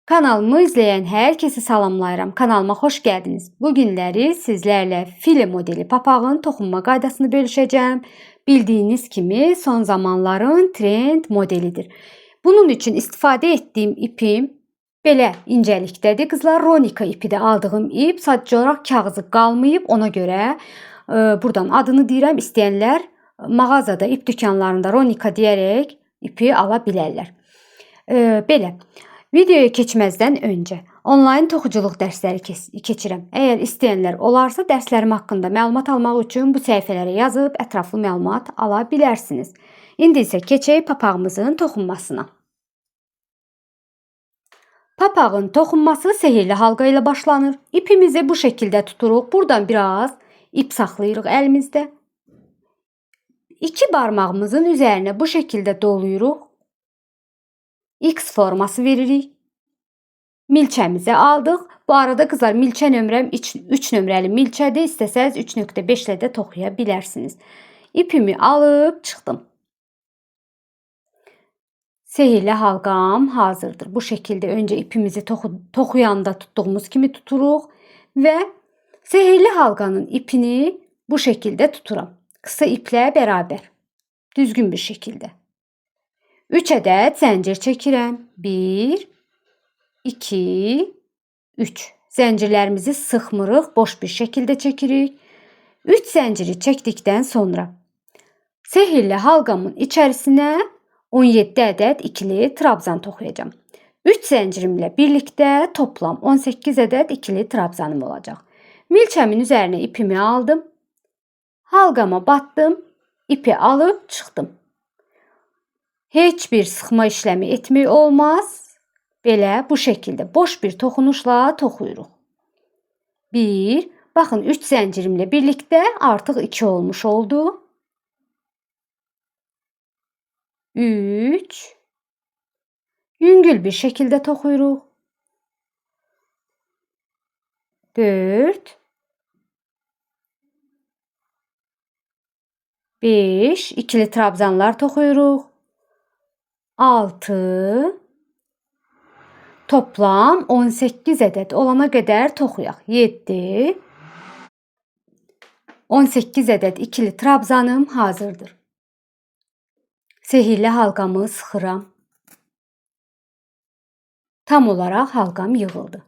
Kanalımı izleyen herkesi salamlayıram. Kanalıma hoş geldiniz. Bugünləri sizlerle file modeli papağın toxunma qaydasını bölüşəcəm. Bildiğiniz kimi son zamanların trend modelidir. Bunun için istifadə etdiyim ipim belə incəlikdədir. Qızlar, Ronika ipi də aldığım ip sadəcə olaraq kağızı qalmayıb. Ona görə buradan adını deyirəm. İstəyənlər mağazada, ip dükanlarında Ronika deyərək ipi ala bilərlər. Belə. Videoya keçməzdən öncə onlayn toxuculuq dərsləri keçirəm. Əgər istəyənlər olarsa dərslərim haqqında məlumat almaq üçün bu səhifələrə yazıb ətraflı məlumat ala bilərsiniz. İndi isə keçək papağımızın toxunmasına. Papağın toxunması sehirli halqa ilə başlanır. İpimizi bu şəkildə tuturuq. Buradan biraz ip saxlayırıq əlimizdə. İki barmağımızın üzərinə bu şəkildə doluyuruq. X forması veririk. Milçəmizi aldıq. Bu arada qızlar milçə nömrəm 3 nömrəli milçədir. İstəsəniz 3.5 ilə də toxuya bilərsiniz. İpimi alıb çıxdım. Sehirli halqam hazırdır. Bu şəkildə öncə ipimizi toxuyanda tutduğumuz kimi tuturuq və sehirli halqanın ipini bu şəkildə tuturam. Qısa iplə bərabər. Düzgün bir şəkildə. 3 ədəd zəncir çəkirəm. 1, 2, 3. Zəncirlərimizi sıxmırıq, boş bir şəkildə çəkirik. 3 zənciri çəkdikdən sonra sehirli halqamın içərisinə 17 ədəd ikili trabzan toxuyacağam. 3 zəncirimlə birlikdə toplam 18 ədəd ikili trabzanım olacaq. Milçəmin üzərinə ipimi aldım. Halqama batdım. İpi alıb çıxdım. Heç bir sıxma işləmi etmək olmaz. Belə bu şəkildə boş bir toxunuşla toxuyuruq. 1, baxın 3 zəncirimlə birlikdə artıq 2 olmuş oldu. 3, yüngül bir şəkildə toxuyuruq. 4, 5, ikili trabzanlar toxuyuruq. 6, toplam 18 ədəd olana qədər toxuyaq. 7, 18 ədəd ikili trabzanım hazırdır. Sehirli halqamı sıxıram. Tam olaraq halqam yığıldı.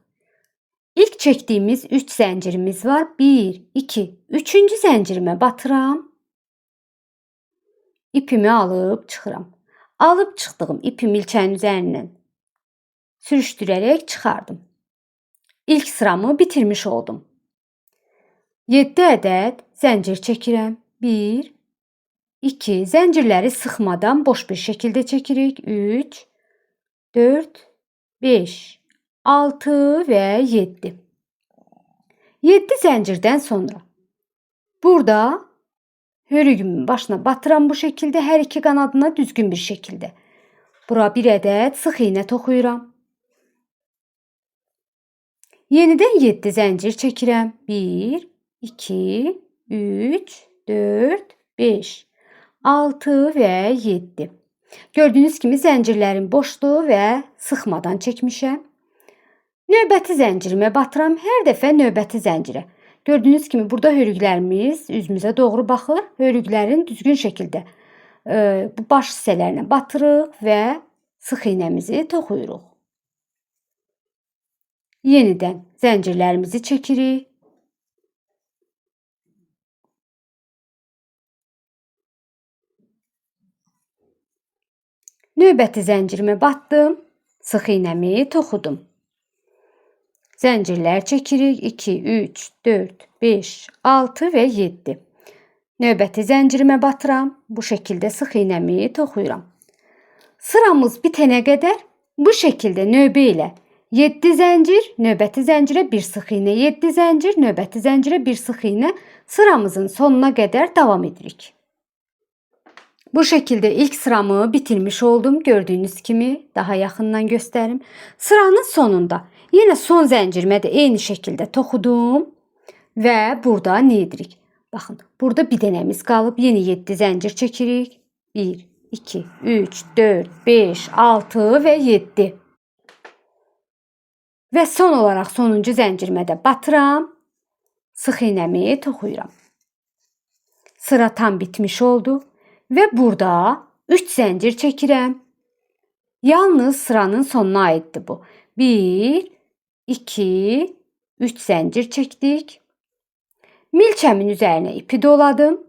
İlk çəkdiyimiz 3 zəncirimiz var. 1, 2, 3-cü zəncirimə batıram. İpimi alıb çıxıram. Alıb çıxdığım ipi milçənin üzərindən sürüşdürərək çıxardım. İlk sıramı bitirmiş oldum. 7 ədəd zəncir çəkirəm. 1, 2, zəncirləri sıxmadan boş bir şəkildə çəkirik. 3, 4, 5, 6 və 7. 7 zəncirdən sonra burada hörüyümün başına batıram bu şəkildə, hər iki qanadına düzgün bir şəkildə. Bura bir ədəd sıx iynə toxuyuram. Yenidən 7 zəncir çəkirəm. 1, 2, 3, 4, 5, 6 və 7. Gördüyünüz kimi zəncirlərim boşdur və sıxmadan çəkmişəm. Növbəti zəncirimə batıram. Hər dəfə növbəti zəncirə. Gördüyünüz kimi burada hörüklərimiz üzümüzə doğru baxır. Hörüklərin düzgün şəkildə bu baş hissələrinə batırıq və sıx iynəmizi toxuyuruq. Yenidən zəncirlərimizi çəkirik. Növbəti zəncirimə batdım, sıx iynəmi toxudum. Zəncirlər çəkirik. 2, 3, 4, 5, 6 və 7. Növbəti zəncirimə batıram. Bu şəkildə sıx iynəmi toxuyuram. Sıramız bitənə qədər bu şəkildə növbə ilə 7 zəncir, növbəti zəncirə bir sıx iynə, 7 zəncir, növbəti zəncirə bir sıx iynə sıramızın sonuna qədər davam edirik. Bu şəkildə ilk sıramı bitirmiş oldum. Gördüyünüz kimi daha yaxından göstərim. Sıranın sonunda yenə son zəncirimə də eyni şəkildə toxudum və burada nə edirik? Baxın, burada bir dənəmiz qalıb. Yenə 7 zəncir çəkirik. 1, 2, 3, 4, 5, 6 və 7. Və son olaraq sonuncu zəncirmə də batıram. Sıx iğnəmi toxuyuram. Sıra tam bitmiş oldu və burada 3 zəncir çəkirəm. Yalnız sıranın sonuna aiddir bu. 1, 2, 3 zəncir çəkdik. Milçəmin üzərinə ipi doladım.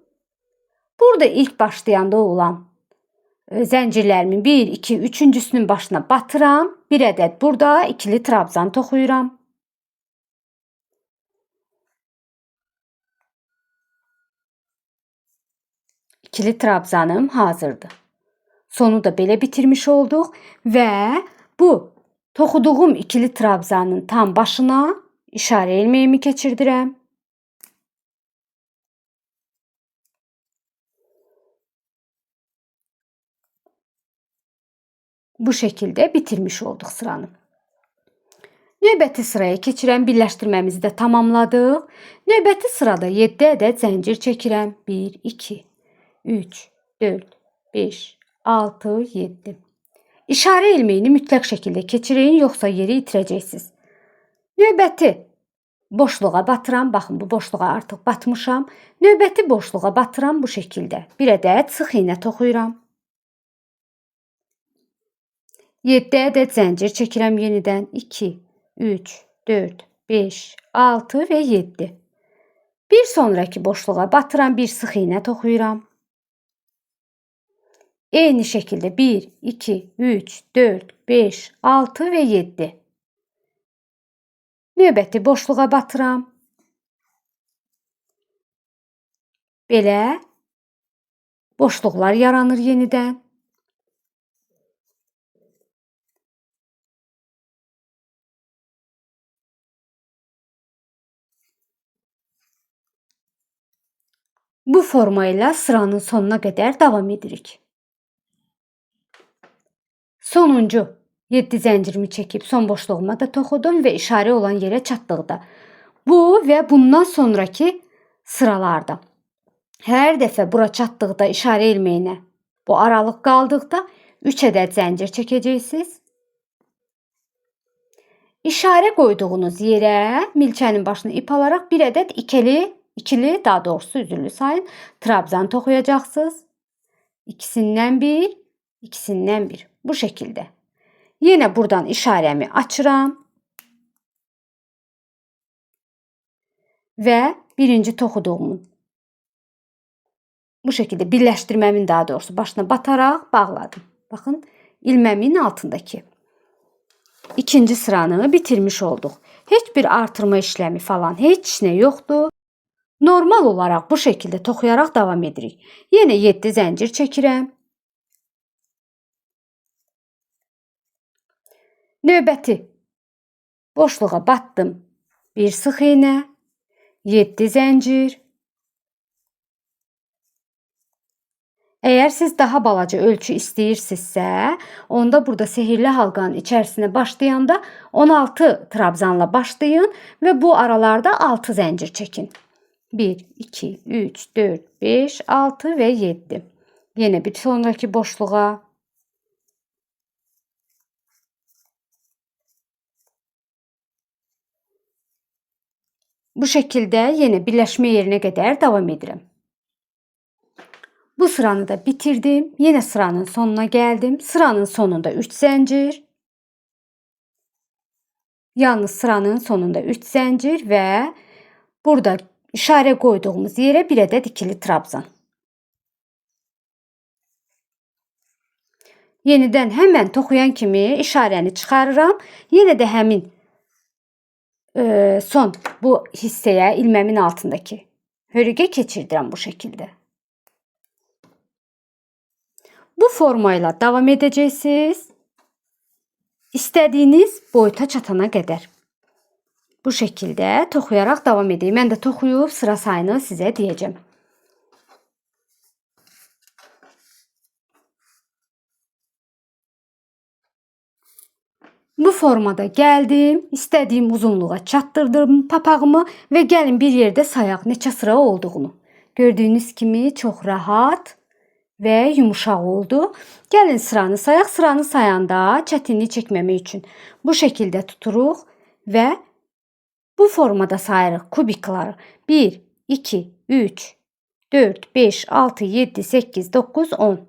Burada ilk başlayanda olan zəncirlərimin 1, 2, 3-cüsünün başına batıram. Bir ədəd burada ikili trabzan toxuyuram. İkili trabzanım hazırdır. Sonu da belə bitirmiş olduq və bu toxuduğum ikili trabzanın tam başına işarə ilməyimi keçirdirəm. Bu şekilde bitirmiş olduk sıranı. Növbəti sıraya keçirəm. Birləşdirməmizi də tamamladıq. Növbəti sırada 7 ədəd zəncir çəkirəm. 1, 2, 3, 4, 5, 6, 7. İşarə ilməyini mütləq şəkildə keçirin, yoxsa yeri itirəcəksiniz. Növbəti boşluğa batıram. Baxın, bu boşluğa artıq batmışam. Növbəti boşluğa batıram bu şəkildə. Bir ədəd sıx iğnə toxuyuram. 7 ədəd zəncir çəkirəm yenidən. 2, 3, 4, 5, 6 və 7. Bir sonraki boşluğa batıram, bir sıx iğnə toxuyuram. Eyni şəkildə 1, 2, 3, 4, 5, 6 və 7. Növbəti boşluğa batıram. Belə boşluqlar yaranır yenidən. Bu forma ilə sıranın sonuna qədər davam edirik. Sonuncu 7 zəncirimi çəkib son boşluğuma da toxudum və işarə olan yerə çatdıqda bu və bundan sonraki sıralarda hər dəfə bura çatdıqda işarə ilməyinə bu aralıq qaldıqda 3 ədəd zəncir çəkəcəksiniz. İşarə qoyduğunuz yerə milçənin başını ip alaraq bir ədəd ikili daha doğrusu üzürlü sayın trabzan toxuyacaqsınız. İkisindən bir, ikisindən bir. Bu şekilde. Yine buradan işarəmi açıram. Və birinci toxuduğumun bu şekilde birləşdirməmin daha doğrusu başına bataraq bağladım. Baxın, ilməmin altındakı ikinci sıranı bitirmiş olduq. Heç bir artırma işləmi falan heç nə yoxdur. Normal olaraq bu şekilde toxuyaraq davam edirik. Yenə 7 zəncir çəkirəm. Növbəti boşluğa batdım. Bir sıx iğnə, 7 zəncir. Əgər siz daha balaca ölçü istəyirsinizsə, onda burada sehirli halqanın içərisinə başlayanda 16 trabzanla başlayın və bu aralarda 6 zəncir çəkin. 1, 2, 3, 4, 5, 6 və 7. Yenə bir sonraki boşluğa. Bu şəkildə yenə birləşmə yerinə qədər davam edirəm. Bu sıranı da bitirdim. Yenə sıranın sonuna gəldim. Sıranın sonunda 3 zəncir. Yalnız sıranın sonunda 3 zəncir və burada işarə qoyduğumuz yerə bir ədəd ikili trabzan. Yenidən həmən toxuyan kimi işarəni çıxarıram. Yenə də həmin son bu hissəyə ilməmin altındakı hörgə keçirdirəm bu şəkildə. Bu formayla davam edəcəksiniz. İstədiyiniz boyuta çatana qədər. Bu şəkildə toxuyaraq davam edeyim. Mən də toxuyub sıra sayını sizə deyəcəm. Bu formada gəldim, istədiyim uzunluğa çatdırdım papağımı və gəlin bir yerdə sayaq neçə sıra olduğunu. Gördüyünüz kimi çox rahat və yumuşaq oldu. Gəlin sıranı sayaq. Sıranı sayanda çətinlik çəkməmək üçün bu şəkildə tuturuq Və bu formada sayırıq kubikları. 1, 2, 3, 4, 5, 6, 7, 8, 9, 10.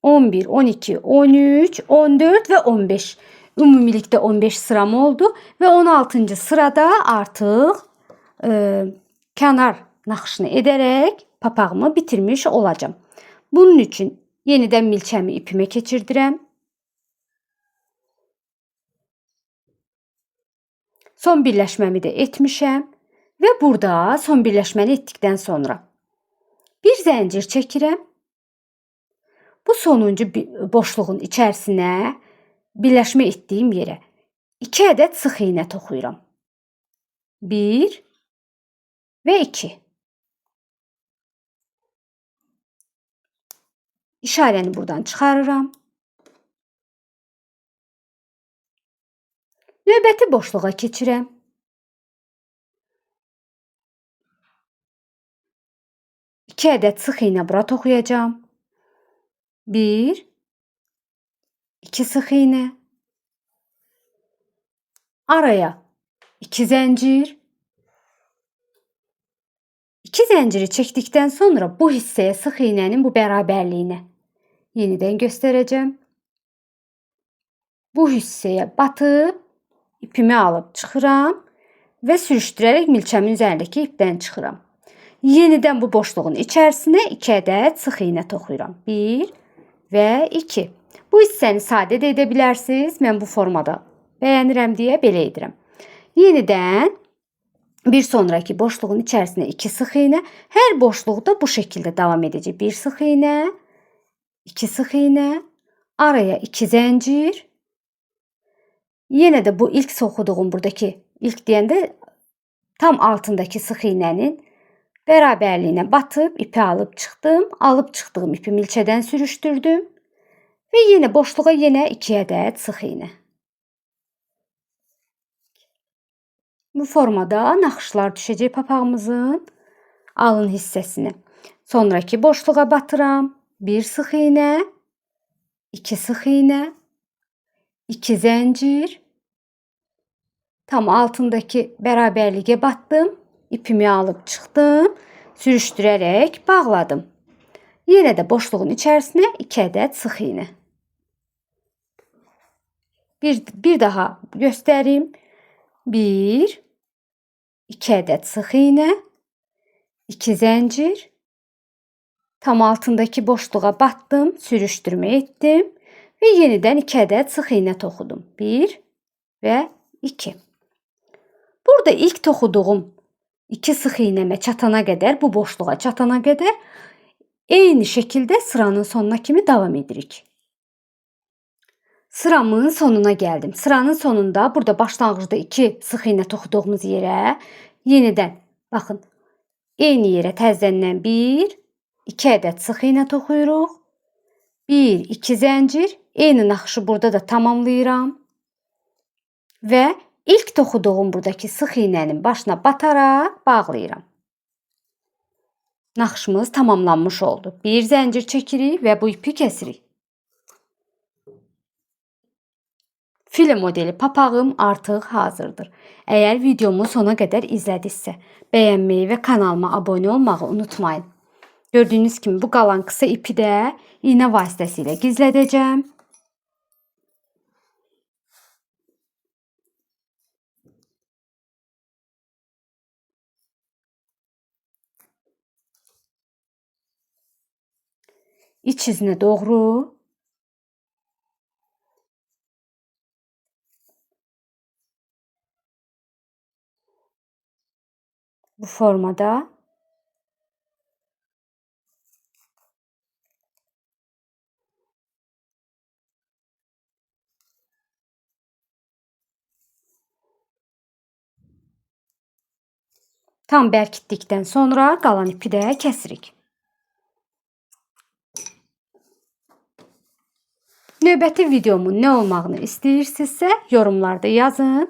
11, 12, 13, 14 və 15. Ümumilikdə 15 sıram oldu və 16. sırada artıq kənar naxışını edərək papağımı bitirmiş olacağım. Bunun üçün yenidən milçəmi ipimə keçirdirəm. Son birləşməmi də etmişəm və burada son birləşməni etdikdən sonra bir zəncir çəkirəm. Bu sonuncu boşluğun içərisinə birləşmə etdiyim yerə 2 ədəd sıx iynə toxuyuram. 1 və 2. İşarəni buradan çıxarıram. Növbəti boşluğa keçirəm. 2 ədəd sıx iynə bura toxuyacağam. 1, 2 sıx iynə. Araya 2 zəncir. 2 zənciri çəkdikdən sonra bu hissəyə sıx iynənin bu bərabərliyinə yenidən göstərəcəm. Bu hissəyə batıb ipimi alıb çıxıram və sürüşdürərək milçəmin üzərindəki ipdən çıxıram. Yenidən bu boşluğun içərisinə 2 ədəd sıx iynə toxuyuram. 1 və 2. Bu hissəni sadə də edə bilərsiniz. Mən bu formada bəyənirəm deyə belə edirəm. Yenidən bir sonraki boşluğun içərisinə 2 sıx iynə. Hər boşluqda bu şəkildə davam edəcək. 1 sıx iynə, 2 sıx iynə, araya 2 zəncir. Yenə də bu ilk soxuduğum buradakı, ilk deyəndə tam altındakı sıx iynənin bərabərliyinə batıb ipi alıb çıxdım. Alıb çıxdığım ipi milçədən sürüşdürdüm və yenə boşluğa yenə 2 ədəd sıx iynə. Bu formada naxışlar düşəcək papağımızın alın hissəsinə. Sonraki boşluğa batıram. 1 sıx iynə, 2 sıx iynə, 2 zəncir. Tam altındakı bərabərliyə batdım. İpimi alıb çıxdım. Sürüşdürərək bağladım. Yenə də boşluğun içərisinə 2 ədəd sıx iynə. Bir daha göstəreyim. 1, 2 ədəd sıx iynə, 2 zəncir. Tam altındakı boşluğa batdım, sürüşdürmə etdim və yenidən 2 ədəd sıx iynə toxudum. 1 və 2. Burada ilk toxuduğum 2 sıx iynəmə çatana qədər, bu boşluğa çatana qədər eyni şəkildə sıranın sonuna kimi davam edirik. Sıramın sonuna gəldim. Sıranın sonunda burada başlanğıcda 2 sıx iynə toxuduğumuz yerə yenidən baxın eyni yerə təzədən 1, 2 ədəd sıx iynə toxuyuruq. 1, 2 zəncir. Eyni naxışı burada da tamamlayıram. Və ilk toxuduğum buradakı sıx iynənin başına bataraq bağlayıram. Naxışımız tamamlanmış oldu. Bir zəncir çəkirik və bu ipi kəsirik. File modeli papağım artıq hazırdır. Əgər videomu sona qədər izlədinizsə, bəyənməyi və kanalıma abunə olmağı unutmayın. Gördüyünüz kimi bu qalan qısa ipi də iynə vasitəsilə gizlədəcəm. İç yüzünə doğru bu formada tam bərkitdikdən sonra qalan ipi də kəsirik. Növbəti videomun nə olmağını istəyirsinizsə yorumlarda yazın.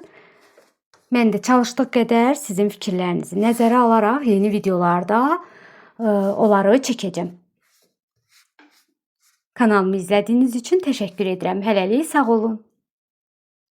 Mən də çalışdıq qədər sizin fikirlərinizi nəzərə alaraq yeni videolarda onları çəkəcəm. Kanalımı izlədiyiniz üçün təşəkkür edirəm. Hələlik sağ olun.